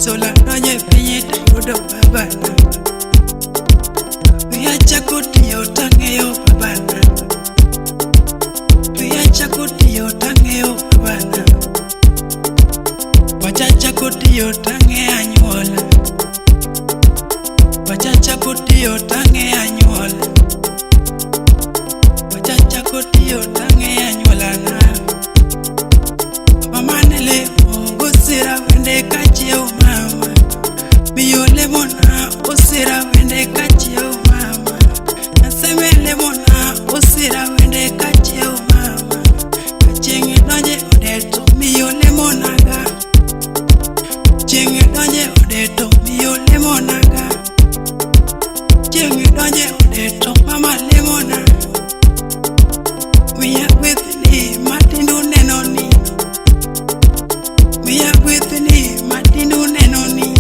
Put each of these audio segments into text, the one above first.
Sola donjo e piny tayudo babana. Wiya chako tiyo tang'eyo babana. Wiya chako tiyo tang'eyo babana. Pacha chako tiyo tang'eyo anyuola. Pacha chako tiyo tang'eyo anyuola. Pacha chako tiyo tang'eyo anyuolana. Mama ne lemo gosira wende kachiew mama. Miyo lemona osira wende kachiew mama. Naseme lemona osira wende kachiew mama. Chieng' idonje ode to miyo lemonaga. Chieng' idonje ode to miyo lemonaga. Chieng' idonje ode to mama lemona. Miya gwethni matindo nenoni. Miya gwethni matindo nenoni.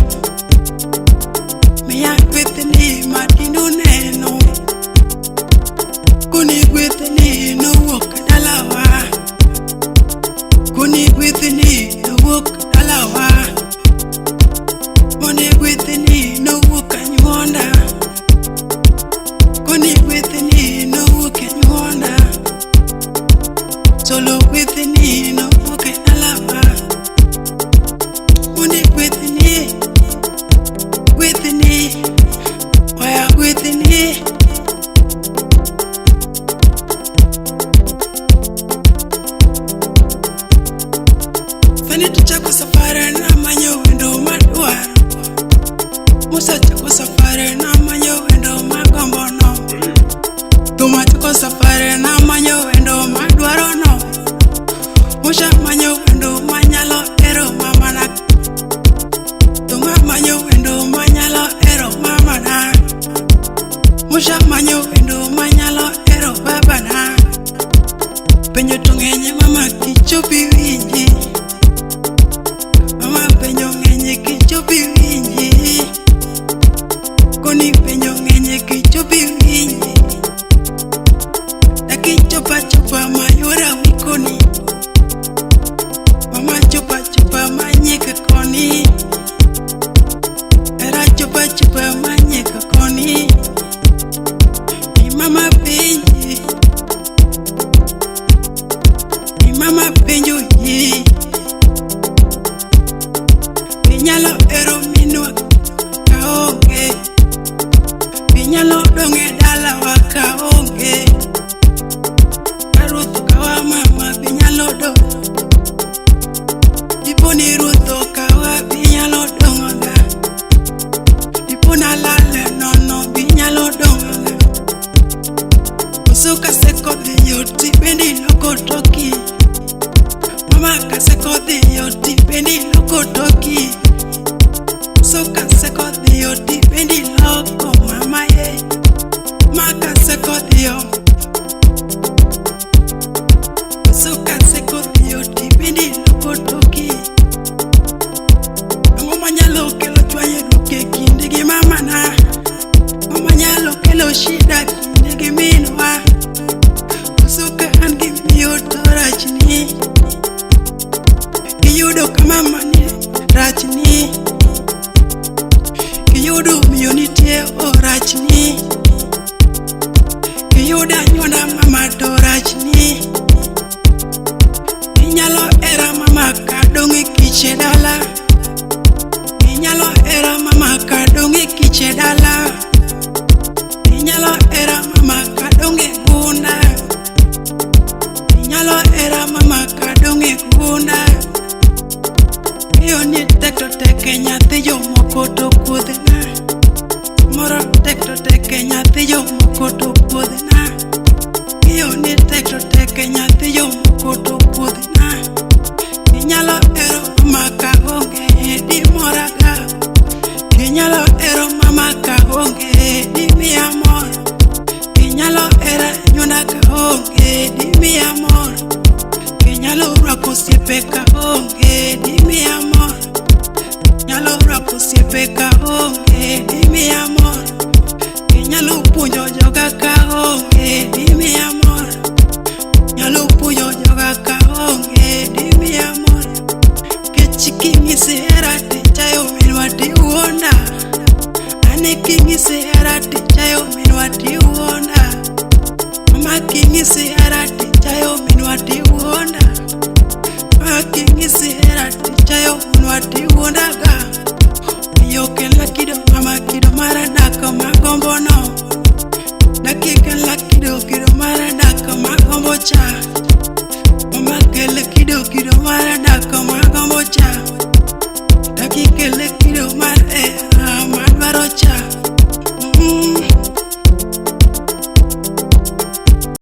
Miya gwethni matindo neno. Koni gwethni nowuok dalawa. Koni gwethni nowuok dalawa. Koni gwethni nowuok anyuonda. Koni gwethni nowuok anyuonda. Solo gwethni nowuok e dalawa. Koni gwethni, gwethni, oya gwethni. Sani to chako safari namanyo wendo madwaro. Musa chako safari namanyo wendo magombo no. Thuma chako safari namanyo wendo madwaro no. Musa manyo wendo manyalo ero mamana. Thuma manyo wendo manyalo ero mamana. Musa manyo wendo manyalo ero babana. Penjo to ng'eny mama kichopi winji. Mama penjo ng'eny kichopi winji. Koni penjo ng'eny kichopi winji. Dakichopa chopa mayora wikoni. Mama chopa chopa manyik koni. Era chopa chopa manyik koni. Ni mama penji. Ni mama penjo yi. Inyalo ero minwa kaonge. Inyalo dong' e dalawa kaonge. Ka ruoth okawa mama binyalo dong'. Dipo ni ruoth okawa binyalo dong' ga. Dipo nalal nono binyalo dong' ga. Koso kaseko dhi yo tibende iloko toki. Mama kaseko dhi yo tibende iloko toki. Koso kaseko dhi yo tibende iloko mama ye. Ma kaseko dhi yo. Koso kaseko dhi yo tibende iloko toki. Ang'o manyalo kelo chwanyruok e kindi gi mamana? Ang'o manyalo kelo shida kinde gi minwa? Koso ka an gi miyo to rachni. Kiyudo ka mamani rachni. Kiyudo miyo nitie o rachni. Kiyudo anyuonda mama to rachni. Inyalo hera mama kadong' e kich e dala. Inyalo hera mama kadong' e kich e dala. Inyalo hera mama kadong' e gunda. Inyalo hera mama kadong' e gunda. Ng'eyo ni tek to tek e nyathi jomoko to kuodhna. Moro tek to tek e nyathi jomoko to kuodhna. Ng'eyo ni tek to tek e nyathi jomoko to kuodhna. Inyalo hero mama kaonge dimoraga. Inyalo hero mama kaonge dimiya mor. Inyalo hera anyuonda kaonge dimiya mor. Inyalo rwako osiepe kaonge dimiya mor. Inyalo rwako osiepe kaonge dimiya mor. Inyalo puonjo joga kaonge dimiya mor. Inyalo puonjo joga kaonge dimiya mor. Kech king'isi hera tichayo minwa. minwa tiwuonda. Ane king'ise hera tichayo minwa tiwuonda. Mama king'ise hera tichayo minwa tiwuonda. Mama king'ise hera tichayo minwa tiwuondaga. Miyo kelna kido mama kido mar dhako magombo no. Daki kelna kido kido mar dhako magombo cha. Mama kel kido kido mar dhako magombo cha. Daki kel kido mar hera madwaro cha.